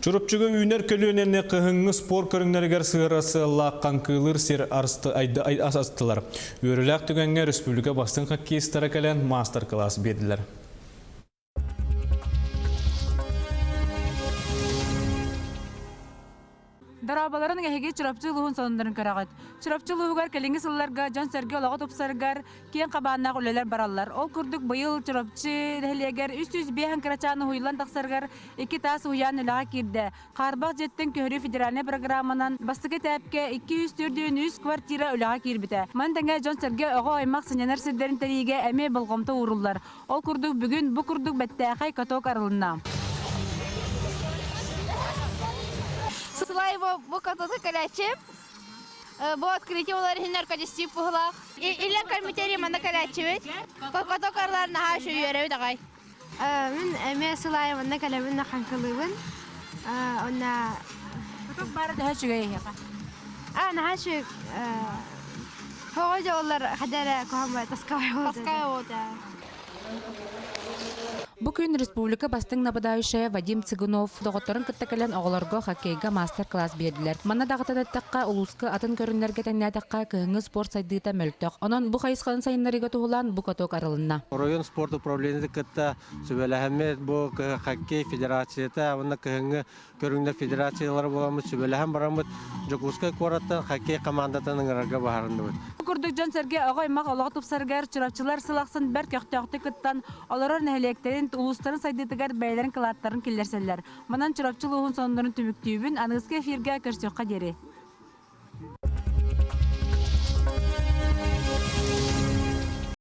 Чурапчыга үүнэр көлүөнэни кыһыҥҥы спорт көрүҥнэригэр сыһыарар сыаллаах хаҥкыылыыр сир астылар. Үөрүүлээх түгэҥҥэ республика бастыҥ хоккеистара кэлэн маастар-кылаас биэрдилэр. Дорооболорун эһиги Чурапчы улууһун сонуннарын көрөҕүт. Чурапчы улууһугар кэлиҥҥи сылларга дьон-сэргэ олоҕо тупсарыгар киэҥ хабааннаах үлэлэр бараллар. Ол курдук быйыл Чурапчы нэһилиэгэр 305 кырачаан уһуйуллан тахсарыгар икки таас уһуйаан үлэҕэ киирдэ. Хаарбах дьиэттэн көһөрүү федеральнай программанан бастакы этээпкэ 243 квартира үлэҕэ киирбитэ. Маны тэҥэ дьон-сэргэ оҕо-аймах сынньанар сирдэрин тэрийиигэ эмиэ болҕомто ууруллар. Ол курдук бүгүн бу курдук бэттээхэй каток арылынна. Сылайво бу катокка кэлээччи. Бу открытие болар иһин наркодистив быһылаах. Иллэн комитет манна кэлээччибит. Каток арылар наһаа үчүгэй үөрэбит аҕай. Мин эмиэ сылайы манна кэлэбин хаҥкылыыбын. Онна Каток баара төһө үчүгэй эһиэхэ? А, наһаа үчүгэй. Тоҕо дьоллор хадара куһаҕан таскабай Таскай Бу күн республика бастыҥ нападающайа Вадим Цыгунов доҕотторун кытта кэлэн оҕолорго хоккейга маастар-класс биэрдилэр. Манна даҕатан эттэххэ, улууска атын көрүҥнэргэ тэҥнээтэххэ, кыһыҥҥы спорт сайдыыта мөлтөх. Онон бу хайысханы сайыннарыыга туһулаан бу каток арылынна. Оройуон спорт управлениетын кытта сүбэлэһэммит бу хоккей федерацията уонна кыһыҥҥы көрүҥнэр федерациялара буоламмыт сүбэлэһэн бараммыт Дьокуускай куораттан хоккей хамаандатын ыҥырарга быһаарынныбыт. Бу курдук дьон-сэргэ оҕо-аймах олоҕо тупсарыгар чурапчылар сыл ахсын бэрт көхтөөхтүк кыттан, олорор нэһилиэктэрин, улуустарын сайдыытыгар бэйэлэрин кылааттарын киллэрсэллэр. Манан Чурапчы улууһун сонуннарын түмүктүүбүн. Аныгыскы эфиргэ көрсүөххэ диэри.